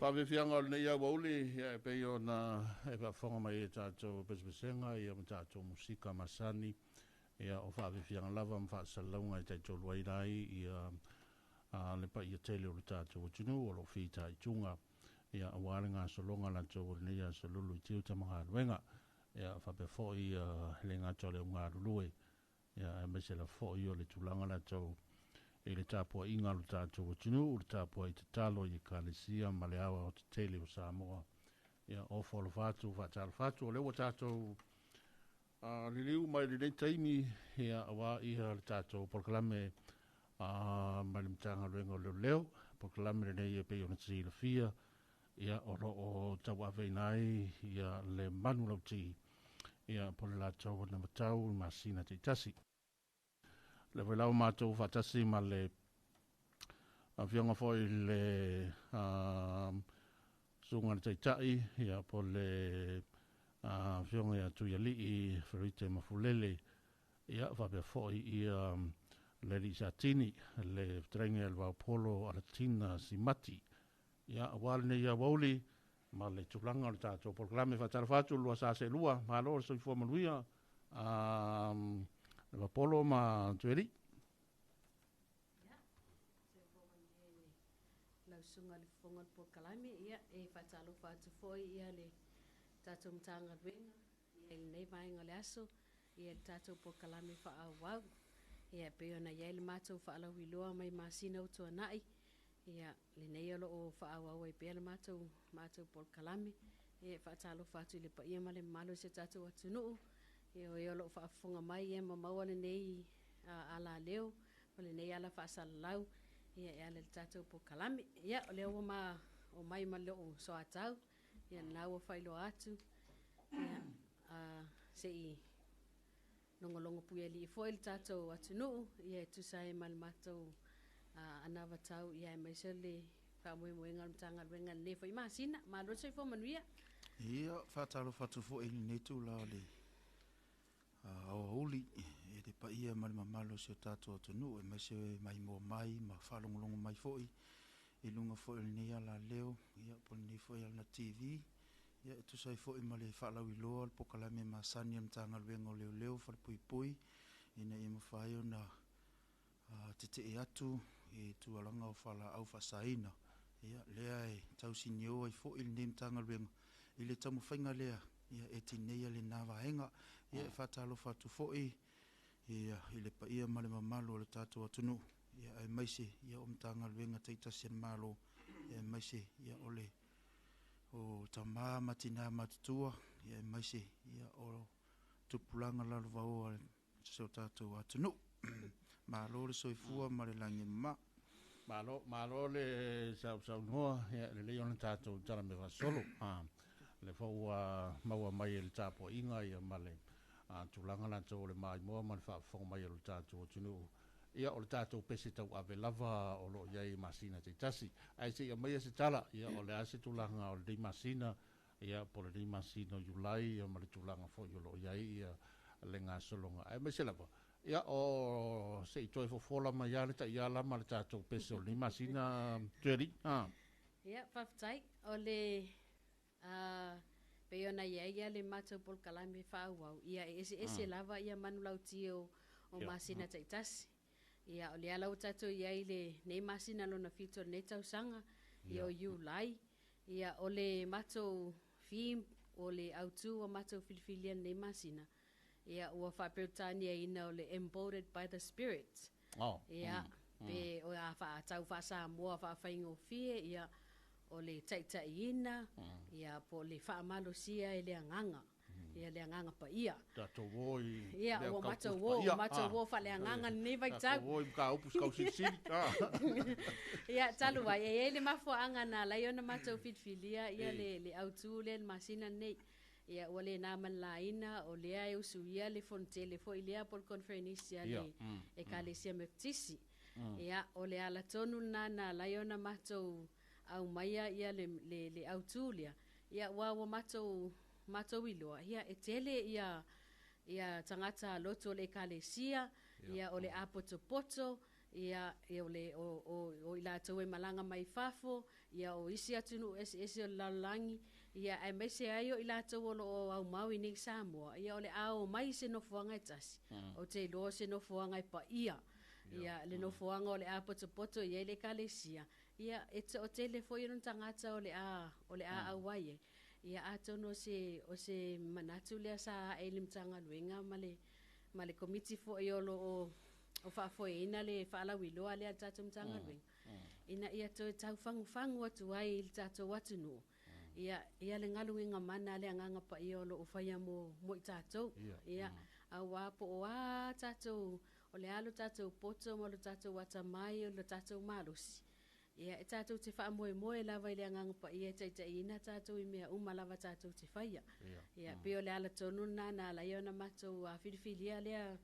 Faafiafiaga o lenei aoauli, ia e pei ona e faafofoga mai ai i tatou pesepesega ia ma tatou musika masani, ia o faafiafiaga lava ma faasalalauga e taitolu ai ia le paia tele o le tatou atunuu o lo o fitaituga ia aua le gasologa latou o lenei aso lulu i tiute ma galuega. Ia faapea foi ia le gata o le augalulue, ia aemaise lava foi o le tulaga latou i le tapuaiga a lo tatou atunuu, le tapuai tatalo i Ekalesia ma le aoaotetele o Samoa. Ia ofo alofa atu, faatalofa atu, o lea ua tatou liliu mai lenei taimi, ia aua ia le tatou polokalame mai le Matagaluega o Leoleo. Polokalame lenei e pei ona silafia, ia o lo o tauaveina ai ia le manulauti, ia po o le latou anavatau i masina taitasi. Le foi lava matou faatasi ma le afioga foi le susuga le Taitai, ia po le afioga ia Tuialii Ferite Mafulele, ia faapea foi ia le alii Satini, le fetalaiga ia Levaopolo Alatina Simati, ia aua lenei aoauli ma le tulaga o le tatou polokalame. Faatalofa atu lua sa seelua, malo le soifua manuia, Levaopolo ma Tuialii. Ia, soifua manuia i le lausuga le fofoga o le polokalame. Ia, e faatalofa atu foi ia le tatou Matagaluega ia i lenei vaega o le aso, ia le tatou polokalame faaauau. Ia, e pei ona i ai le matou faalauiloa mai masina ua tuanai, ia lenei o lo o faaauau ai pea le matou polokalame. Ia, e faatalofa atu i le paia ma le mamalu o si o tatou atunuu, ia o e o lo o faafofoga mai ia ma maua lenei alaleo ma lenei ala faasalalau, ia e ala i le tatou polokalame. Ia, o lea ua ma omai ma lou soatau, ia lena ua faailoa atu, ia se i logologo puialii foi le tatou atunuu, ia e tusa ai ma le matou anavatau, ia aemaise le faamoemoega o le Matagaluega i lenei foi masina. Malo le soifua manuia. Ia, faatalofa atu foi i lenei itula o le aoauli e le paia ma le mamalu o si o tatou atunuu, aemaise maimoa mai ma faalogologo mai foi i luga foi o lenei alaleo, ia po o lenei foi ala TV, ia e tusa ai foi ma le faalauiloa o le polokalame masani a le Matagaluega o Leoleo Falepuipui, ina ia mafai ona tetee atu i tulaga o fualaau faasaina. Ia lea e tausinio ai foi lenei Matagaluega i le taumafaiga lea, ia e tineia lena vaega. Ia e faatalofa atu foi ia i le paia ma le mamalu o le tatou atunuu, ia aemaise ia o Matagaluega taitasi a le Malo, ia aemaise ia o le o tama ma tina matutua, ia aemaise ia o tupulaga lalovaoa o si o tatou atunuu. Malo le soifua ma le lagi e mama. Malo, malo le sausaunoa, ia lelei ona tatou tala mea faasolo. Le foi ua maua mai e le tapuaiga ia ma le tulaga latou o le maimoa ma le faafofoga mai o le tatou atunuu. Ia o le tatou pese tauave lava o lo o i ai i masina taitasi. Ae se i aumaia se tala, ia o le a se tulaga o lenei masina, ia po o lenei masina o Iulai, ia ma le tulaga foi o lo o i ai ia le gasologa. Aemaise lava, ia o se i toe fofola mai lava le taiala ma le tatou pese o lenei masina, Tuialii. Ia, faafetai. O le pei ona i ai ia le matou polokalame faaauau, ia e eseese lava ia manulauti o masina taitasi. Ia, o lea la ua tatou i ai i lenei masina lona 7 o lenei tausaga, ia o Iulai. Ia, o le matou theme, o le autu ua matou filifilia i lenei masina, ia ua faaperetaniaina o le Emboldened by the Spirit. Ia, pe o a faatau faa-Samoa faafaigofie, ia o le taitaiina, ia po o le faamalosia e le agaga, ia le agaga paia. Tatou o i Ia, ua matou o, ua matou o faaleagaga lenei vaitau. Tatou o i mataupu tausilisili. Ia, talu ai, e i ai le mafuaaga na ala ai ona matou filifilia ia le autu lea i le masina lenei. Ia, ua le na ma le laina, o lea e usuia le fonotele foi lea po o le conferenisi a le Ekalesia Metotisi. Ia, o le ala tonu lena na ala ai ona matou aumaia ia le autu lea. Ia, ua matou iloa, ia, e tele ia tagata lotu o le Ekalesia, ia, o le apotopoto, Ia, ia o le o i latou e malaga mai fafo, ia o isi atunuu eseese o le lalolagi, ia aemaise ai o i latou o lo o aumau i nei Samoa, ia o le a omai i se nofoaga e tasi. Ou te iloa o se nofoaga e paia. Ia le nofoaga o le a potopoto i ai le ekalesia, ia e toatele foi ona tagata o le a auai ai. Ia atonu o se manatu lea sa ae i le Matagaluega ma le Komiti foi o lo o faafoeina le faalauiloa lea a le tatou Matagaluega, ina ia toe taufagufagu atu ai i le tatou atunuu, ia le galuega mana a le Agaga Paia o lo o faia mo i tatou. Ia, aua po o a tatou, o le a lo tatou poto ma lo tatou atamai o lo tatou malosi, ia e tatou te faamoemoe lava i le Agaga Paia e taitaiina tatou i mea uma lava tatou te faia. Ia, pei o le ala tonu lena na ala ai ona matou filifilia lea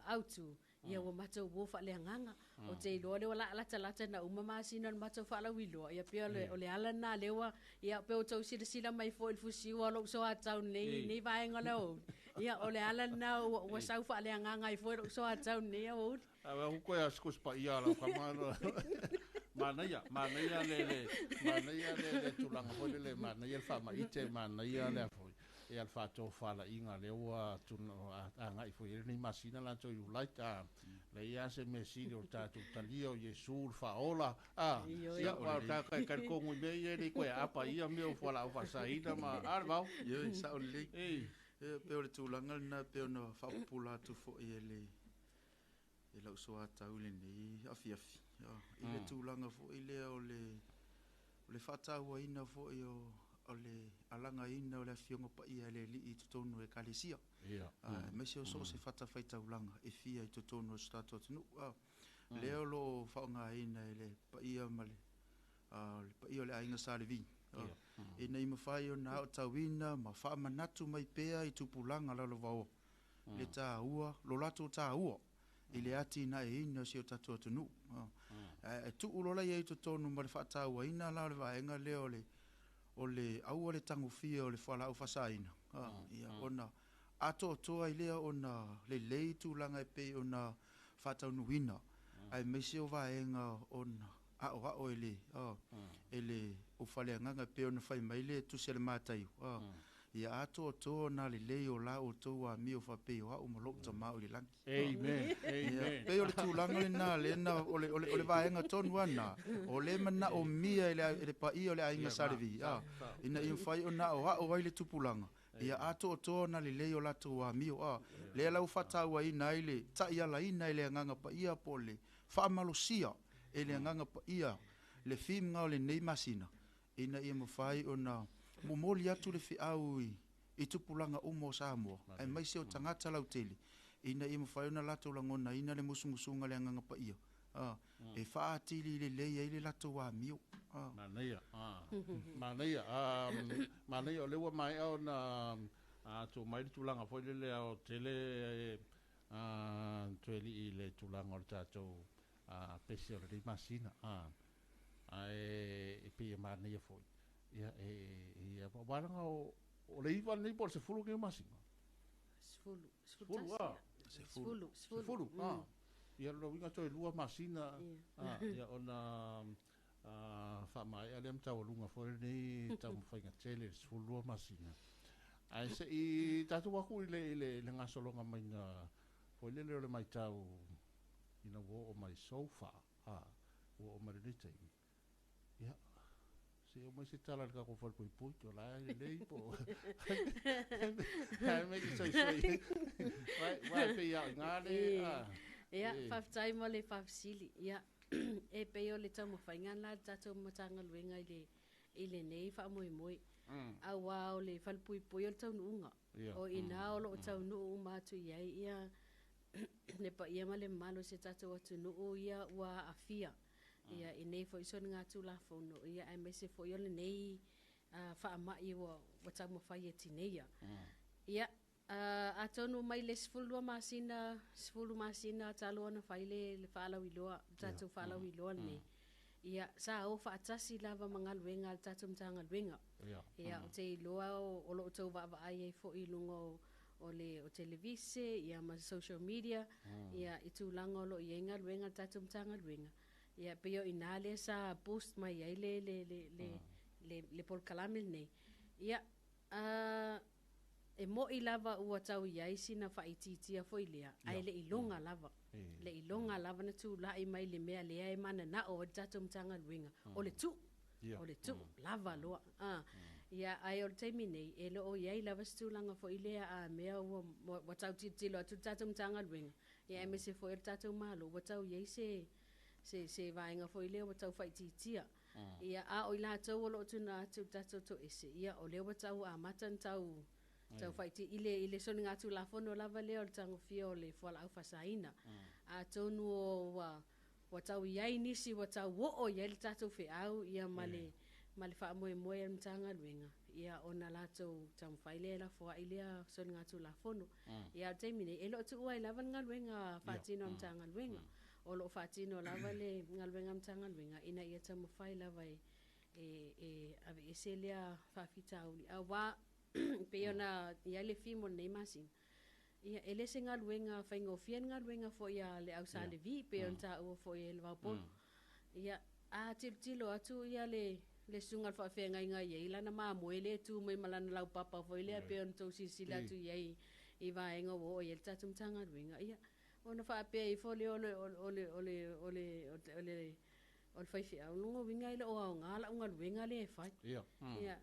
autu, ia ua matou o faaleagaga. O te iloa lea ua latalata na uma masina o le matou faalauiloa, ia pei o le ala lena lea ua, ia pe o tou silasila mai foi i le fusiua o lou soatau nei vaega o le aoauli, ia o le ala lena ua sau faaleagaga ai foi lou soatau nei aoauli. Aua ku koe a sikus pa ia lau kama no. Manaia, manaia le manaia le tulaga foi le manaia le faamaite, manaia le afoi. E al faatofalaiga lea ua agai foi i lenei masina latou Iulai, le ia se mea sili o le tatou talia o Iesu le faaola, ia ua o tatou talitonu i mea ia e le toe aapa ia mea o fualaau faasaina ma a le vao. Ioe, sao lelei. E pei o le tulaga lena e pei ona faapupula atu foi e le e lau soatau i lenei afiafi. I le tulaga foi lea o le faatauaina foi o le alagaina o le afioga paia e le alii i totonu o ekalesia. Aemaise o so o se fatafaitaulaga e fia i totonu o so tatou atunuu. Lea o lo o faaaogaina e le paia ma le paia o le aiga Sa Levi. Ina ia mafai ona aotauina ma faamanatu mai pea i tupulaga lalovaoa le taua, lo latou taua i le atinaeina o si o tatou atunuu. E tuu lola ia i totonu ma le faatauaina la o le vaega lea o le aua le tagofia o le fualaau faasaina. Ia ona atoatoa i lea ona lelei tulaga e pei ona faataunuuina aemaise o vaega ona aoao e le aufaleagaga e pei ona fai mai le tusi a le Mataio. Ia atoatoa na lelei o la outou amio faapei o au ma lou tama o i le lagi. Amen, amen. Pei o le tulaga lena lena o le vaega tonu ana o le manaomia e le paia o le aiga Sa Levi. Ina ia mafai ona aoao ai le tupulaga. Ia atoatoa na lelei o latou amio. Lea lau faatauaina ai le taialaina e le Agaga Paia po o le faamalosia e le Agaga Paia le fimga o lenei masina. Ina ia mafai ona momoli atu le feau i tupulaga uma o Samoa, aemaise o tagata lautele, ina ia mafai ona latou lagonaina le musumusuga le Agaga Paia, e faatili lelei ai le latou amio. Manaia, manaia, manaia o lea ua maea ona tuu mai le tulaga foi lele o tele toe lii le tulaga o le tatou pese o lenei masina. Ae e pei e manaia foi. Ia, e walaga o le 9 lenei po o le 10 lenei o masina. 10, 10, 10, 10, Ia lo uiga toe 2 masina, ia ona faamaea lea mataualuga foi lenei taumafaiga tele le 12 masina. Ae se i tatou aku i le gasologa maina foi lele o le maitau ina ua oo mai so far, ua oo mai lenei taimi. Ia, se o mai se tala le tatou falepuipui, o la e lelei po. Ai me ki soi soi. Vai, vai pe ia ngā le. Ia, faafetai mo le faafesili. Ia, e pei o le taumafaiga la le tatou Matagaluega i lenei faamoemoe. Aua o le falepuipui o le taunuuga. O ina o lo o taunuu uma atu i ai ia le paia ma le mamalu o se tatou atunuu ia ua aafia. Ia, i nei foi soligatulafono, ia aemaise foi o lenei faamai ua taumafai e tineia. Ia, atonu mai le 12 masina, 10 masina talu ona fai le faalauiloa, le tatou faalauiloa lenei. Ia, sa o faatasi lava ma galuega a le tatou Matagaluega. Ia, ou te iloa o lo o tou vaavaai ai foi i luga o le o televise ia ma social media ia i tulaga o lo o i ai galuega a le tatou Matagaluega. Ia pei o i ina lea sa boost mai ai le le le le le le polokalame lenei. Ia a e mo'i lava ua tau i ai sina faaitiitia foi lea, ae le i loga lava. Le i loga lava na tula'i mai le mea lea e manana'o ai le tatou Matagaluega, o le tu'u, o le tu'u lava loa. A, ia ae o le taimi nei, e le o i ai lava se tulaga foi lea a mea ua ua tau tilotilo atu le tatou Matagaluega, ia aemaise foi o le tatou Malo, ua tau i ai se se se vaega foi lea ua tau faaitiitia. Ia, a o i latou o lo o tuuina atu i le tatou toese, ia o lea ua tau amata ona tau tau faaiti i le i le soligatulafono lava lea o le tagofia o le fualaau faasaina. Atonu o ua ua tau i ai nisi ua tau oo i ai le tatou feau ia ma le ma le faamoemoe a le Matagaluega, ia ona latou taumafai lea e lafoai lea soligatulafono. Ia a o le taimi nei, e le o tuua ai lava le galuega faatino a le Matagaluega. O lo o faatino lava le galuega a le Matagaluega ina ia taumafai lava e e e aveese lea faafitauli, aua pei ona i ai le theme o lenei masina, ia e le se galuega faigofie le galuega foi a le au Sa Levi pei ona taua foi e le Vaopolo. Ia, a tilotilo atu ia le le susuga i le faafeagaiga e i ai lana mamoe lea e tu mai ma lana laupapa foi lea pei ona tou silasila atu i ai i vaega ua oo i ai le tatou Matagaluega, ia ona faapea ifo lea o le o le o le o le o le o le faifeau, lona uiga e le o aoga lau galuega lea e fai. Ia, ia,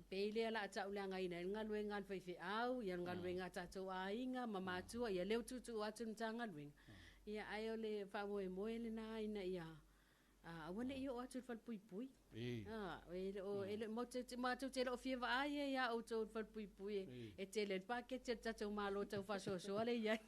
pei lea o le a tauleagaina ai le galuega a le faifeau, ia le galuega a tatou aiga ma matua, ia lea ua tuutuu atu i le Matagaluega. Ia, ae o le faamoemoe lena ina ia aua ne i oo atu i le falepuipui. E le o, e le, matou te le o fia vaai ai ia outou i le falepuipui e tele ai le paketi a le tatou Malo tau faasoasoa lea e i ai.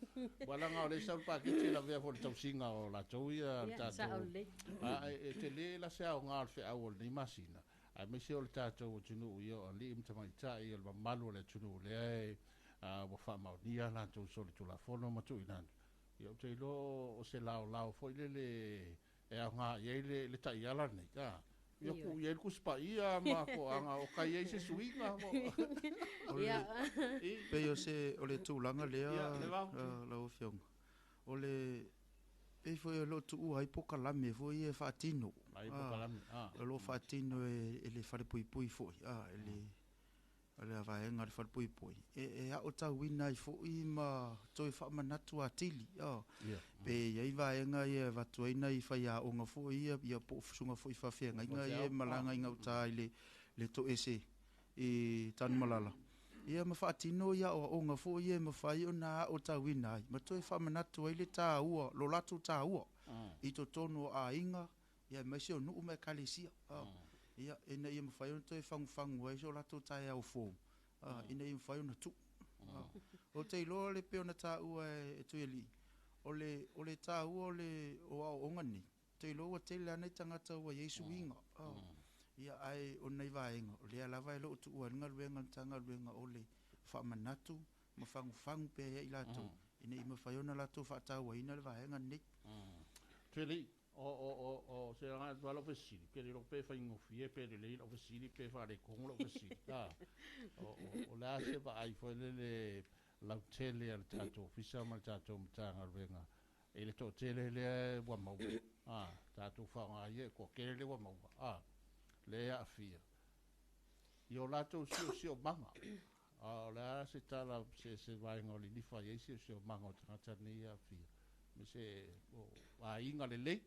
Ua leaga o lea e sau le paketi e lavea foi i le tausiga o latou ia, le Ia, sao tatou. lelei. A e tele la se aoga o le feau o lenei masina, aemaise o le tatou atunuu ia o alii ma tamaitai o le mamalu o le atunuu lea e ua faamaonia latou solitulafono ma tuuina atu. Ia ou te iloa o se laolao foi lele e aoga i ai le taiala lenei. A, ia tuu i ai le Tusi Paia ma toaga o kai ai se suiga. Ia. Pei o se o le tulaga lea Ia, le vao. Lau Afioga, o le pei foi o lo o tuua ai polokalame foi ia e faatino. Ai polokalame. O lo o faatino e le falepuipui foi, e le o le vaega a le falepuipui e aotauina ai foi ma toe faamanatu atili. Pe i ai vaega ia e avatu ai nai faiaoga foi ia, ia po o susuga foi i faafeagaiga ia e malaga i gauta i le toese i Tanumalala, ia ma faatino ia aoaoga foi ia e mafai ona aotauina ai ma toe faamanatu ai le taua, lo latou taua i totonu o aiga, ia aemaise o nuu ma ekalesia. Ia, ina ia mafai ona toe fagufagu ai so latou taeao fou, ina ia mafai ona tuu. Ou te iloa le pei ona taua e Tuialii, o le taua o le o aoaoga nei, ou te iloa ua tele lava nai tagata ua i ai suiga. Ia, ae o nai vaega, o lea lava e le o tuua ai le galuega a le Matagaluega o le faamanatu ma fagufagu pea ia i latou, ina ia mafai ona latou faatauaina le vaega lenei. Tuialii, o se aga atu lava lau fesili, pe le iloa pe faigofie pe lelei lau fesili pe faaletonu lau fesili. O le a se vaai foi lele lautele a le tatou ofisa ma le tatou Matagaluega i le toatele lea ua maua, tatou faaaoga ia e toatele lea ua maua, lea e aafia i o latou siosiomaga. O le a se tala se vaega o lilifa i ai siosiomaga o tagata nei e aafia, me se o aiga lelei,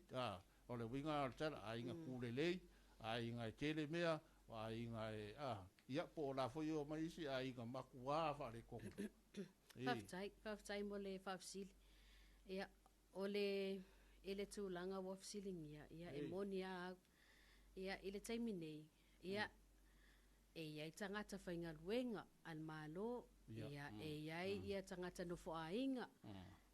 o le uiga o le tala, aiga tulelei, aiga e tele mea, o aiga e ia po o la foi o mai isi aiga matua faaletonu. Faafetai, faafetai mo le faafesili. Ia, o le i le tulaga ua fesiligia, ia e moni lava au. Ia, i le taimi nei, ia, e i ai tagata faigaluega a le Malo, ia, e i ai ia tagata nofoaiga,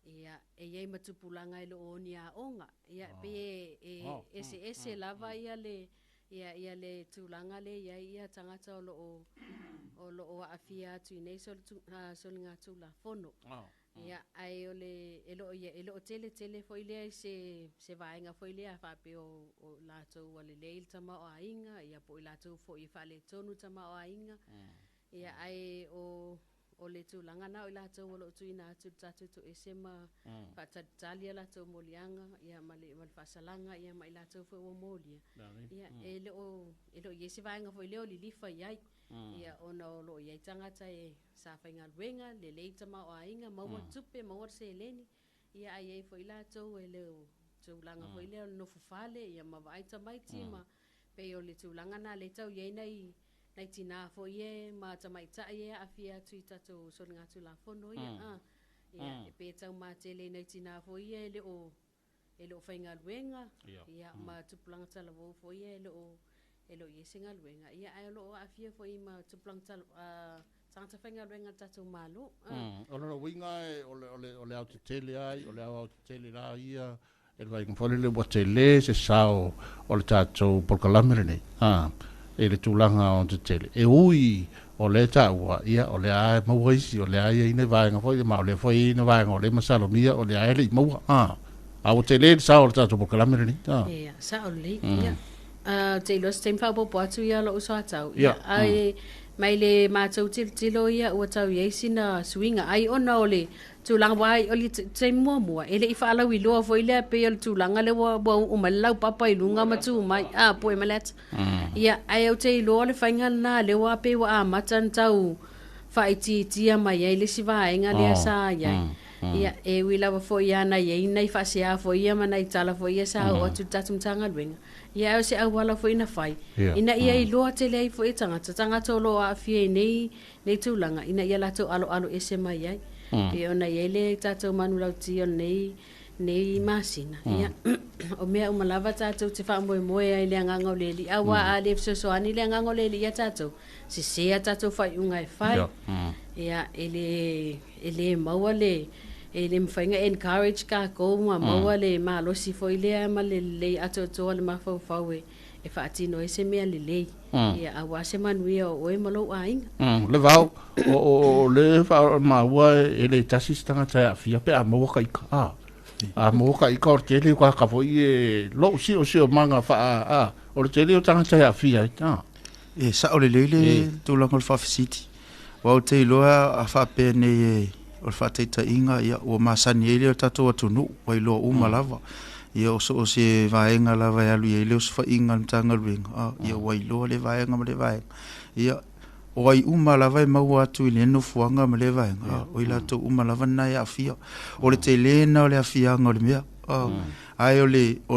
ia, e i ai ma tupulaga e le o oni aoga. Ia, pei e eseese lava ia le ia ia le tulaga lea e i ai ia tagata o lo o o lo o aafia atu i nei soligatulafono. Ia, ae o le e le o e le o tele tele foi lea i se vaega foi lea faapea o latou ua lelei le tamaoaiga, ia po o i latou foi e faaletonu le tamaoaiga. Ia, ae o o le tulaga na o i latou o lo o tuuina atu i le tatou toese ma faatalitali a latou moliaga ia ma le faasalaga ia ma i latou foi ua molia. Ia e le o i ai se vaega foi lea o lilifa i ai. Ia ona o lo o i ai tagata e sa faigaluega, lelei tamaoaiga, maua le tupe, maua le seleni. Ia ae i ai foi latou e le o tulaga foi lea o le nofo fale ia ma vaai tamaiti ma pei o le tulaga na lea e tau i ai nai tinā foi ia ma tamaitai e aafia atu i tatou soligatulafono ia. Ia e pe taumatele i nai tinā foi ia e le o faigaluega ia ma tupulaga talavou foi ia e le o i ai se galuega. Ia ae o lo o aafia foi ma tupulaga tagata faigaluega o le tatou Malo. O lona uiga o le aotetele ai, o le aoaotetele la ia e le vaaiga foi lele ua tele se sao o le tatou polokalame lenei. E le tulaga aoaotetele. E ui o lea taua, ia o lea e maua isi, o lea e i ai nai vaega foi, ma o lea foi e i ai nai vaega o lea e masalomia, o lea e le i maua. A ua tele le sao o le tatou polokalame lenei. Ia, sao lelei. Ia. Te iloa se taimi faaopoopo atu ia lou soatau. Ia, ae mai le matou tilotilo ia ua tau i ai sina suiga ai ona o le tulaga ua o le taimi muamua e le i faalauiloa foi lea pei o le tulaga lea ua uu mai le laupapa i luga ma tu mai poe mai le ata. Ia, ae ou te iloa le faiga lena lea ua pei ua amata ona tau faaitiitia mai ai le isi vaega lea sa i ai. Ia, e ui lava foi ia na i ai nai faasea foi ia ma nai tala foi ia sa oo atu i le tatou Matagaluega. Ia, ae o se auala foi na fai. Ina ia iloa tele ai foi e tagata o lo o aafia i nei tulaga, ina ia latou aloalo ese mai ai. Pei ona i ai le tatou manulauti o lenei masina. Ia, o mea uma lava tatou te faamoemoe ai le agaga o le Alii. Aua a le fesoasoani le agaga o le Alii ia tatou, sese a tatou faaiuga e fai. Ia, e le maua le, e le mafai ona encourage kākou ma maua le malosi foi lea ma le lelei atoatoa le mafaufau e faatino ai se mea lelei. Ia, aua se manuia o oe ma lou aiga. Le vao, o le maua e le tasi se tagata e aafia pe a maua ka ika. A maua ka ika o le tele o kāka foi e lou sio maga faa, o le tele o tagata e aafia ai. E sao lelei le tulaga o le faafesiti. Ua ou te iloa a faapea nei o le faataitaiga ia ua masani ai le o tatou atunuu ua iloa uma lava. Ia o so o se vaega lava e alu i ai le osofaiga o le Matagaluega, ia ua iloa le vaega ma le vaega. Ia o ai uma lava e maua atu i le nofoaga ma le vaega, o i latou uma lava na e aafia. O le tele na o le aafiaga o le mea. Ae o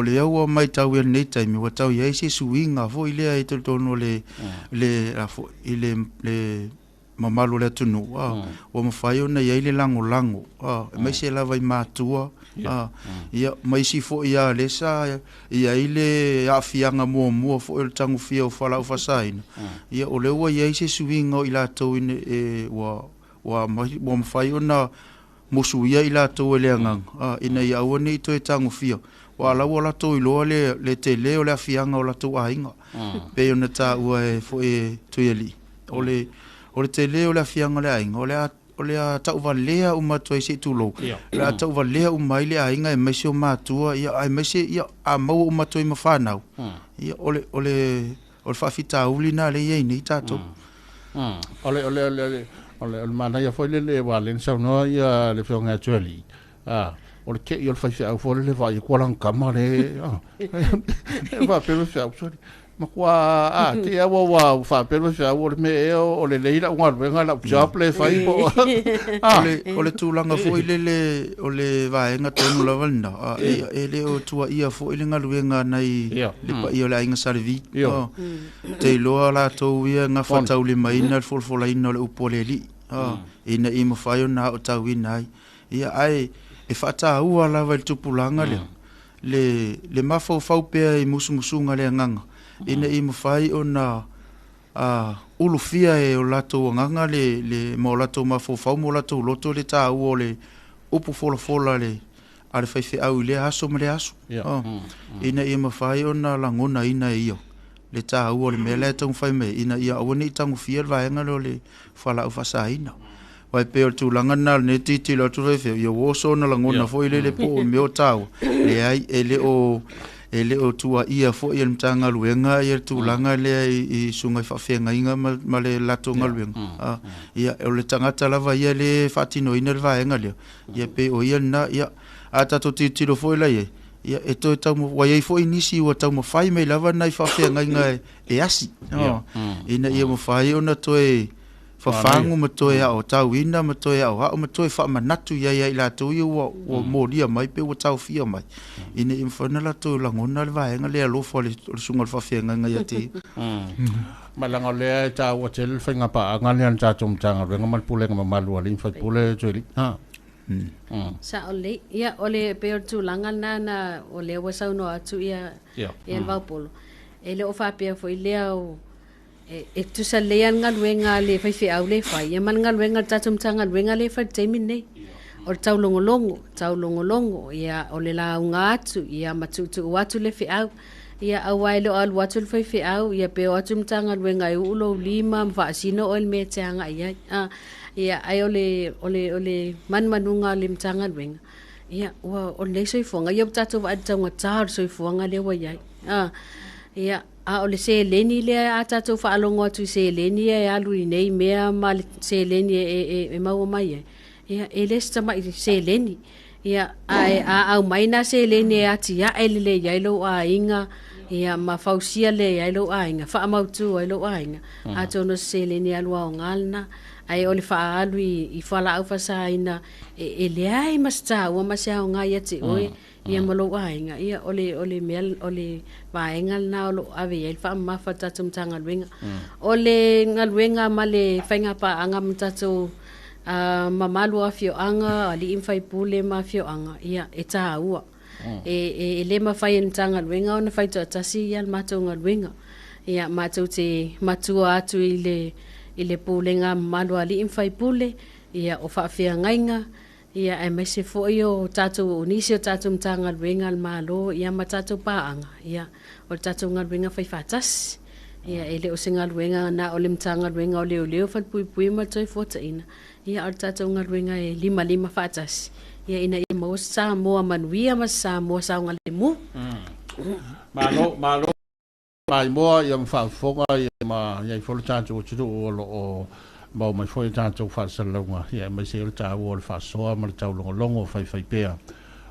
le ua matau i lenei taimi, ua tau i ai se suiga foi lea i totonu o le mamalu o le atunuu, ua mafai ona i ai le lagolago, aemaise lava i matua, ia ma isi foi a lea sa i ai le aafiaga muamua foi o le tagofia o fualaau faasaina, ia o lea ua i ai se suiga o i latou ua mafai ona musuia i latou e le agaga, ina ia aua ne i toe tagofia. Ua ala ua latou iloa le tele o le aafiaga o latou aiga, pei ona taua e foi e Tuialii. O le tele o le aafiaga o le aiga, o le a tauvalea uma atu ai se i tulou, o le a tauvalea uma ai le aiga aemaise o matua, ia aemaise ia a maua uma atu ai ma fanau. Ia o le faafitauli na le i ai nei tatou. O le manaia foi lele ua le saunoa ia le afioga ia Tuialii. O le tei o le faifeau foi lele vaai atu lana tama le e faapea le faifeau soli. Matua te aua ua faapea le faifeau o le mea ea o le lelei lau galuega lau job le fai po O le tulaga foi lele o le vaega tonu lava lena, e le o tuaia foi le galuega nai le paia o le aiga Sa Levi. Te iloa latou ia gafataulimaina le folafolaina o le upu a le Alii, ina ia mafai ona aotauina ai. Ia ae e faataua lava i le tupulaga lea le mafaufau pea i musumusuga le agaga, ina ia mafai ona ulufia e o latou agaga le ma o latou mafaufau ma o latou loto le taua o le upu folafola a le faifeau i lea aso ma lea aso. Ina ia mafai ona lagonaina e ia le taua o le mea lea e taumafai mai, ina ia aua ne i tagofia le vaega lea o le fualaau faasaina. Vai pei o le tulaga lena o lenei tilotilo atu faifeau, ia ua oso ona lagona foi lele po o mea o taua. Leai, e le E le o tuuaia foi e le Matagaluega le tulaga lea i susuga i faafeagaiga ma le latou galuega. Ia, o le tagata lava ia lea e faatinoina le vaega lea, ia pei o ia lena. Ia, a tatou tilotilo foi la i ai, ia e toe tau, ua i ai foi nisi ua taumafai mai lava nai faafeagaiga e asi, ina ia mafai ona toe fafagu ma toe aotauina ma toe aoao ma toe faamanatu i ai ia i latou ia ua molia mai pe ua taofia mai, ina ia mafai ona latou lagona le vaega lea alofa o le susuga o le faafeagaiga ia te ia. Ma leaga o lea e taua tele le faiga paaga lea a le tatou Matagaluega ma le Pulega mamalu a alii ma faipule Tueli. Sao lelei. Ia, o le pei o le tulaga lena na o lea ua saunoa atu ia ia le Vaupolo. E le o faapea foi lea o e tutusa lelei lava le galuega a le faifeau lea e fai, ia ma le galuega a le tatou Matagaluega lea e fai i le taimi lenei. O le taulogologo, taulogologo, ia, o le lauga atu, ia ma tuutuu atu le feau. Ia, aua e le o alu atu le faifeau, ia pe o atu le Matagaluega e uu lou lima ma faasino oe i le mea e te agai i ai. Ia, ae o le, o le, o le manumanuga o le Matagaluega, ia, ua, o lenei soifuaga, ia ua tatou vaai i le taugata o le soifuaga lea ua i ai. Ia, a o le seleni lea a tatou faalogo atu i seleni ia e alu i nei mea ma le seleni e maua mai ai, ia, e le se tamai seleni. Ia, ae a aumai na seleni e atiae lelei ai lou aiga, ia, ma fausia lelei ai lou aiga, faamautu ai lou aiga, atonu o se seleni e alu aoga lena. Ae o le faaalu i fualaau faasaina e leai ma se taua ma se aoga ia te oe, ia ma lou aiga, ia o le, o le mea, o le vaega lena o lo o ave i ai le faamamafa a le tatou Matagaluega. O le galuega ma le faiga paaga ma tatou mamalu o afioaga, alii ma faipule ma afioaga, ia e taua. E le mafai e le Matagaluega ona fai toatasi ia le matou galuega. Ia matou te matua atu i le pulega mamalu a alii ma faipule, ia o faafeagaiga, ia aemaise foi o tatou nisi o tatou Matagaluega a le Malo, ia ma tatou paaga, ia o le tatou galuega faifaatasi. Ia e le o se galuega na o le Matagaluega o Leoleo, Falepuipui ma le Toefuataiga, ia o le tatou galuega e limalima faatasi, ia ina ia maua se Samoa manuia ma se Samoa saogalemu. Malo, malo maimoa ia ma faafofoga ia ma iai foi le tatou atunuu o lo o maua mai foi tatou faasalalauga, ia aemaise ai o le taua o le faasoa ma le taulogologo faifaipea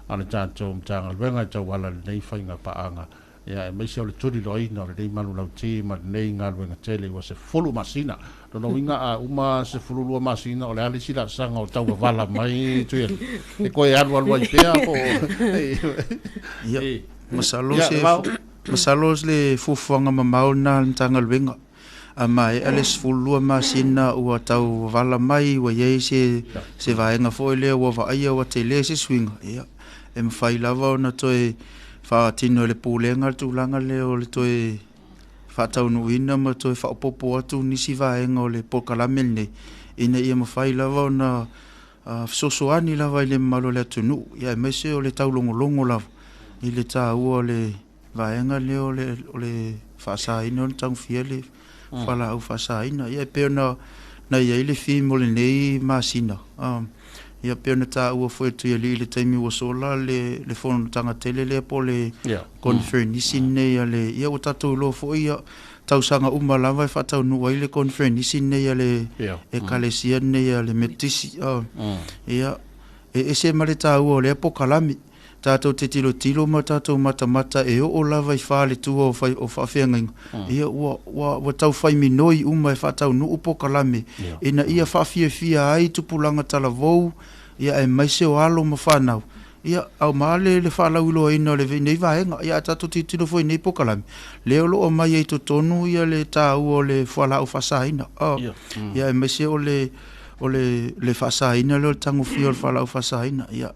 a le tatou Matagaluega e tauala i lenei faiga paaga, ia aemaise o le tuliloaina o lenei manulauti ma lenei galuega tele ua 10 masina. Lona uiga a uma 12 masina o le a le isi laasaga o tauvavala mai Tuialii e toe alualu ai pea po o Ia, masalo se masalo le fuafuaga mamao lena a le Matagaluega. A maea le 12 masina ua tauvavala mai, ua i ai se vaega foi lea ua vaaia ua tele se suiga, ia, e mafai lava ona toe faatino e le pulega le tulaga lea o le toe faataunuuina ma toe faaopoopo atu nisi vaega o le polokalame lenei, ina ia mafai lava ona fesoasoani lava i le mamalu o le atunuu, ia aemaise o le taulogologo lava i le taua o le vaega lea o le faasaina o le tagofia le fualaau faasaina. Ia e pei ona i ai le theme o lenei masina, ia pei ona taua foi e Tuialii i le taimi ua sola le fonotaga tele lea po o le conference nei a le, ia ua tatou iloa foi ia tausaga uma lava e faataunuu ai le conference nei a le Ekalesia nei a le Metotisi. Ia e ese ma le taua o lea polokalame, tatou te tilotilo ma tatou matamata e oo lava i faletua o faafeagaiga, ia ua taufai minoi uma e faataunuu polokalame ina ia faafiafia ai tupulaga talavou, ia aemaise o alo ma fanau, ia auma le faalauiloaina o lenei vaega. Ia a tatou tilotilo foi i nei polokalame lea o lo o aumai ai totonu ia le taua o le fualaau faasaina, ia aemaise o le faasaina lea o le tagofia o le fualaau faasaina. Ia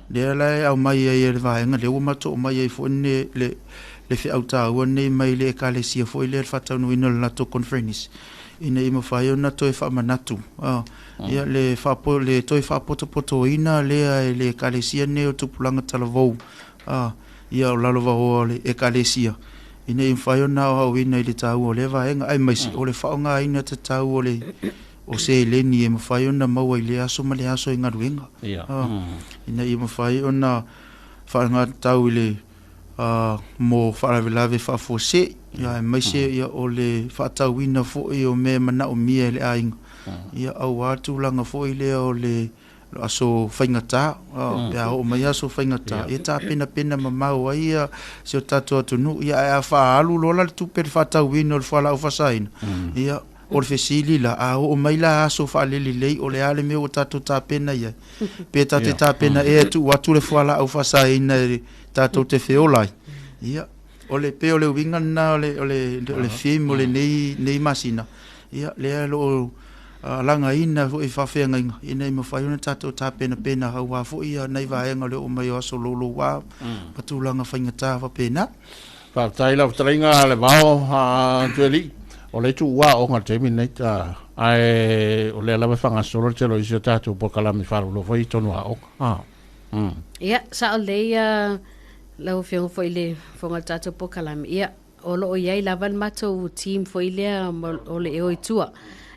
lea la e aumai ai e le vaega lea ua matou aumai ai foi le feau taua nei mai le Ekalesia foi lea le faataunuuina o le latou conference, ina ia mafai ona toe faamanatu ia le toe faapotopotoina lea e le Ekalesia nei o tupulaga talavou, ia o lalovaoa o le Ekalesia, ina ia mafai ona aoaoina i le taua o lea vaega, aemaise o le faaaogaina tatau o seleni e mafai ona maua i le aso ma le aso i galuega, ina ia mafai ona faaaoga tatau i le mo faalavelave faafuasei, ia aemaise ia o le faatauina foi o mea e manaomia e le aiga, ia aua tulaga foi lea o le aso faigata, pe a oo mai aso faigata, ia tapenapena mamao ai ia si o tatou atunuu. Ia ae a faaalu loa la le tupe i le faatauina o le fualaau faasaina, ia o le fesili la, a oo mai la aso faalelelei, o le a le mea ua tatou tapena i ai? Pe tatou te tapena ea e tuu atu le fualaau faasaina e tatou te feola ai? Ia, o le pei o le uiga lena o le theme o lenei masina, ia lea o lo o lagaina foi i faafeagaiga ina ia mafai ona tatou tapenapena aua foi nai vaega o le oo mai o aso louloua ma tulaga faigata faapena. Faafetai lau fetalaiga Levao Tuialii, o le tuua aoga i le taimi lenei, ae o lea lava e faagasolo le tele o isi o tatou polokalame faalauiloa foi i totonu o aoga. Ia, sao lelei lau Afioga foi i le fofoga o le tatou polokalame. Ia, o lo o i ai lava le matou team foi lea o le eo i tua.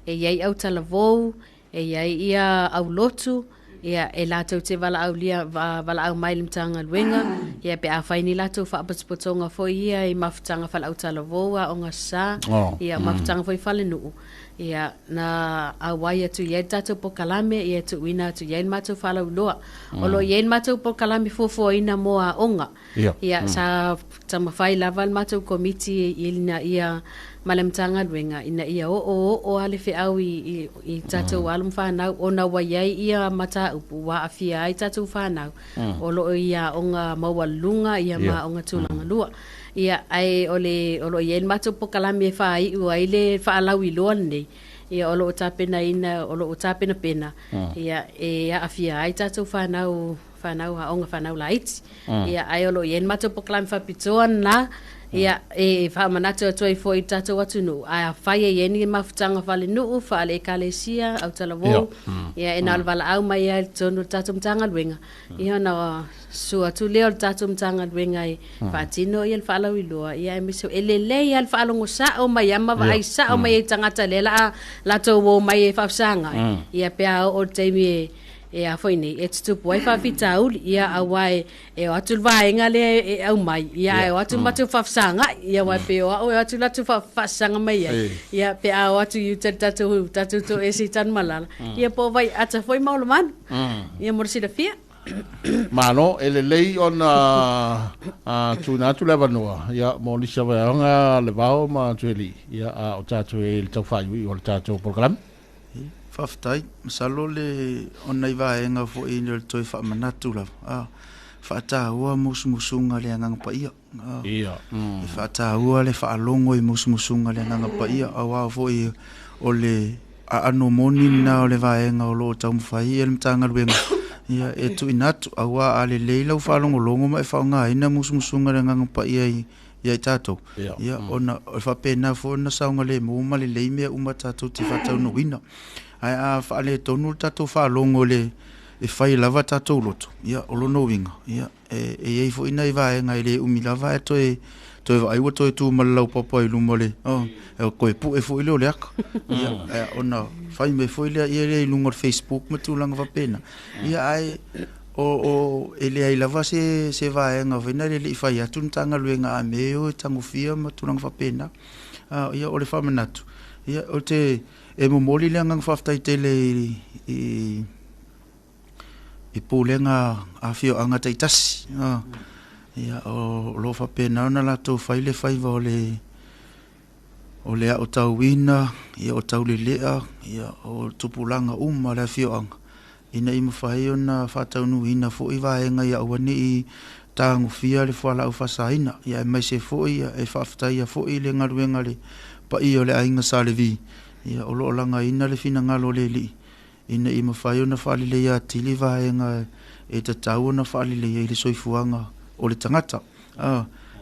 E i ai autalavou, e i ai ia aulotu, ia e latou te valaaulia, valaau mai i le Matagaluega, ia pe afai ni latou faapotopotoga foi ia i mafutaga faale-autalavou, aoga sa, ia mafutaga foi falenuu, ia na auai atu i ai le tatou polokalame, ia e tuuina atu i ai le matou faalauiloa. O lo o i ai le matou polokalame fuafuaina mo aoga. Ia, sa taumafai lava le matou komiti ina ia ma le Matagaluega ina ia oooo lava le feau i tatou alo ma fanau ona ua i ai ia mataupu ua aafia ai tatou fanau o lo o i aoga maualuluga ia ma aoga tulaga lua. Ia, ae o le o lo o i ai le matou polokalame e faaiu ai le faalauiloa lenei, ia o lo o tapenaina, o lo o tapenapena ia e aafia ai tatou fanau fanau aoga fanau laiti. Ia, ae o lo o i ai le matou polokalame faapitoa lena, ia, e faamanatu atu ai foi i le tatou atunuu, ae afai e i ai ni mafutaga faalenuu, faale-ekalesia, autalavou, ia, e na o le valaau mai lava i totonu o le tatou Matagaluega, ia ona sua atu lea o le tatou Matagaluega e faatino ia le faalauiloa, ia aemaise e lelei lava le faalogo sao mai lava ma vaai sao mai ai i tagata lea o le a latou o mai e faafesagai, ia pe a oo i le taimi e E a foi nei, e tutupu ai faafitauli, ia aua e, e o atu le vaega lea e aumai, ia ae o atu matou faafesagai, ia aua e pei o au e o atu latou faasaga mai ai, ia pe a o atu i uta i le tatou, tatou toese i Tanumalala, ia po o vaiata foi ma Olomanu, ia mo le silafia. Malo, e lelei ona tuuina atu le avanoa ia mo nisi o vaeaga Levao ma Tuialii, ia a o tatou i ai i le tau faaiuiu o le tatou polokalame. Faafetai. Masalo le o nai vaega foi o le toe faamanatu lava, a, faataua musumusuga a le Agaga Paia. A, e faataua le faalogo i musumusuga a le Agaga Paia, aua foi o le aano moni lena o le vaega o lo o taumafai ai le Matagaluega ia e tuuina atu, aua a lelei lau faalogologo ma e faaaogaina musumusuga a le Agaga Paia i ia i tatou, ia, ona e faapena foi ona saogalemu ma lelei mea uma tatou te faataunuuina. Ae a faaletonu le tatou faalogo i le e fai lava tatou loto, ia, o lona uiga, ia, e i ai foi nai vaega e le umi lava ae toe toe vaai ua toe tu ma le laupapa i luma o le, oh, e toe pue foi lea o le aka. Ia, ona fai mai foi lea ia lea i luga o le Facebook ma tulaga faapena. Ia, ae o e leai lava se vaega foi lea e le i fai atu le Matagaluega a mea e o e tagofia ma tulaga faapena. Ia, o le faamanatu, ia, ou te, e momoli le agaga faafetai tele i pulega a afioaga taitasi. Ia, o lo o faapena ona latou fai le faiva o le o le aotauina, ia, o taulelea, ia, o tupulaga uma o le afioaga, ina ia mafai ona faataunuuina foi vaega ia aua ne i tagofia le fualaau faasaina. Ia aemaise foi e faafetaia foi le galuega a le paia o le aiga Sa Levi, ia, o lo o lagaina le finagalo o le Alii ina ia mafai ona faaleleia atili vaega e tatau ona faaleleia i le soifuaga o le tagata.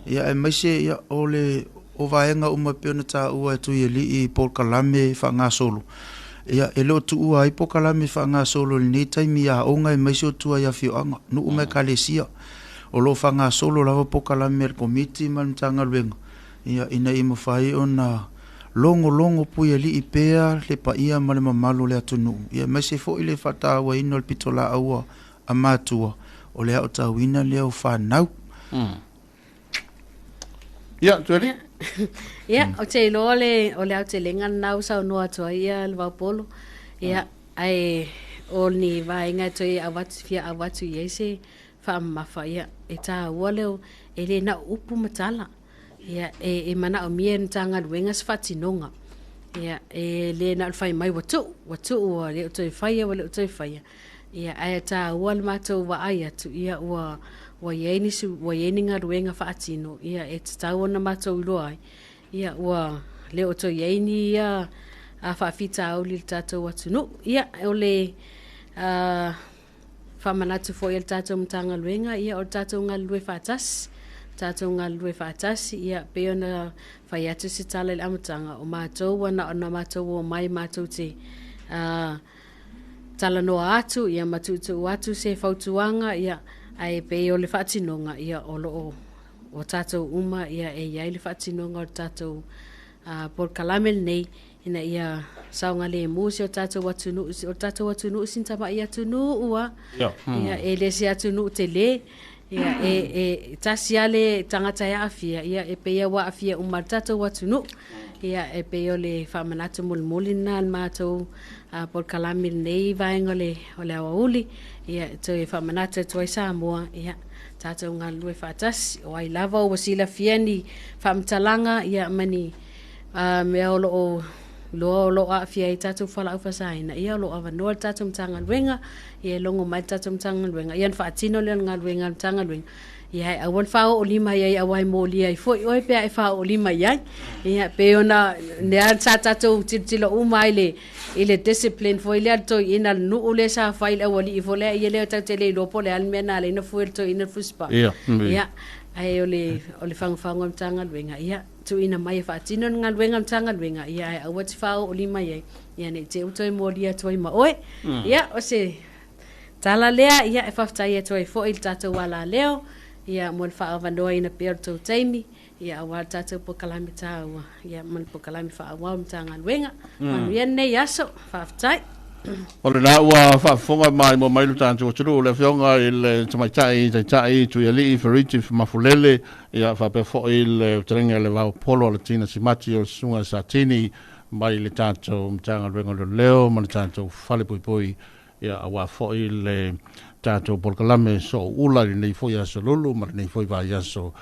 Ia aemaise ia, o le o vaega uma e pei ona taua e Tuialii i polokalame faagasolo, ia e le o tuua ai polokalame faagasolo i lenei taimi i aoga aemaise o tua i afioaga, nuu ma ekalesia. O lo o faagasolo lava polokalame a le Komiti ma le Matagaluega, ia ina ia mafai ona logologo puialii pea le paia ma le mamalu o le atunuu, ia aemaise foi le faatauaina o le pitolaau a matua, o le aotauina lea o fanau. Ia, Tueli? Ia, o te iloa le, o le aotelega lena ua saunoa atu ai ia le Vaupolo. Ia, ae o ni vaega e toe avatu, fia avatu i ai se faamamafa, ia, e taua le, e le na o upu ma tala. Ia, e manaomia e le Matagaluega se faatinoga. Ia, e le na o le fai mai ua tuu, ua tuu ua le o toe faia, ua le o toe faia. Ia, ae taua le matou vaai atu, ia, ua ua i ai nisi, ua i ai ni galuega faatino, ia, e tatau ona matou iloa ai, ia, ua le o toe i ai ni ia faafitauli i le tatou atunuu. Ia, o le faamanatu foi a le tatou Matagaluega, ia, o le tatou galulue faatasi, tatou galulue faatasi, ia, pei ona fai atu se tala i le amataga, o matou ua na ona matou omai matou te talanoa atu, ia, ma tuutuu atu se fautuaga, ia, ae pei o le faatinoga, ia, o lo o o tatou uma, ia, e i ai le faatinoga o le tatou polokalame lenei, ina ia saogalemu si o tatou atunuu, o le tatou atunuu sina tamai atunuu lava. Ia, e le se atunuu tele, ia, e tasi lava le tagata e aafia, ia, e pei ua aafia uma le tatou atunuu. Ia, e pei o le faamanatu mulimuli lena a le matou polokalame lenei vaega o le aoauli, ia, e toe faamanatu atu ai Samoa, ia, tatou galulue faatasi. O ai lava ua silafia ni faamatalaga, ia, ma ni mea o lo o iloa o lo o aafia ai tatou fualaau faasaina, ia, o lo o avanoa le tatou Matagaluega, ia, e logo mai le tatou Matagaluega, ia, ona faatino lea o le galuega a le Matagaluega, ia, ae aua le faaoo lima i ai aua e molia ai foi oe pe a e faaoo lima i ai. Ia, pei ona lea sa tatou tilotilo uma ai i le discipline foi lea le toeaina le nuu lea sa fai le aualii foi lea, ia, lea tatou te le iloa po o le a le mea na ala ai ona fue le toeaina le fusipaa. Ia, ae o le fagufagu a le Matagaluega, ia, tuuina mai e faatino le galuega a le Matagaluega, ia, ae aua te faaoo lima i ai, ia, ne i te i ua toe molia atu ai ma oe. Ia, o se tala lea, ia, e faafetai atu ai foi i le tatou alaleo, ia, mo le faaavanoaina pea o le tou taimi, ia, aua le tatou polokalame taua, ia, ma le polokalame faaauau o le Matagaluega. Manuia lenei aso, faafetai. O lena ua faafofoga mai mo mai le tatou atunuu le afioga i le Tamaitai Taitai Tuialii Feriti Mafulele, ia, faapea foi le fetalaiga i le Vaopolo Alatina Simati o le Susuga Satini mai le tatou Matagaluega o Leoleo ma le tatou Fale Puipui, ia, aua foi le tatou polokalame Sooula i lenei foi aso lulu ma lenei foi vaiaso.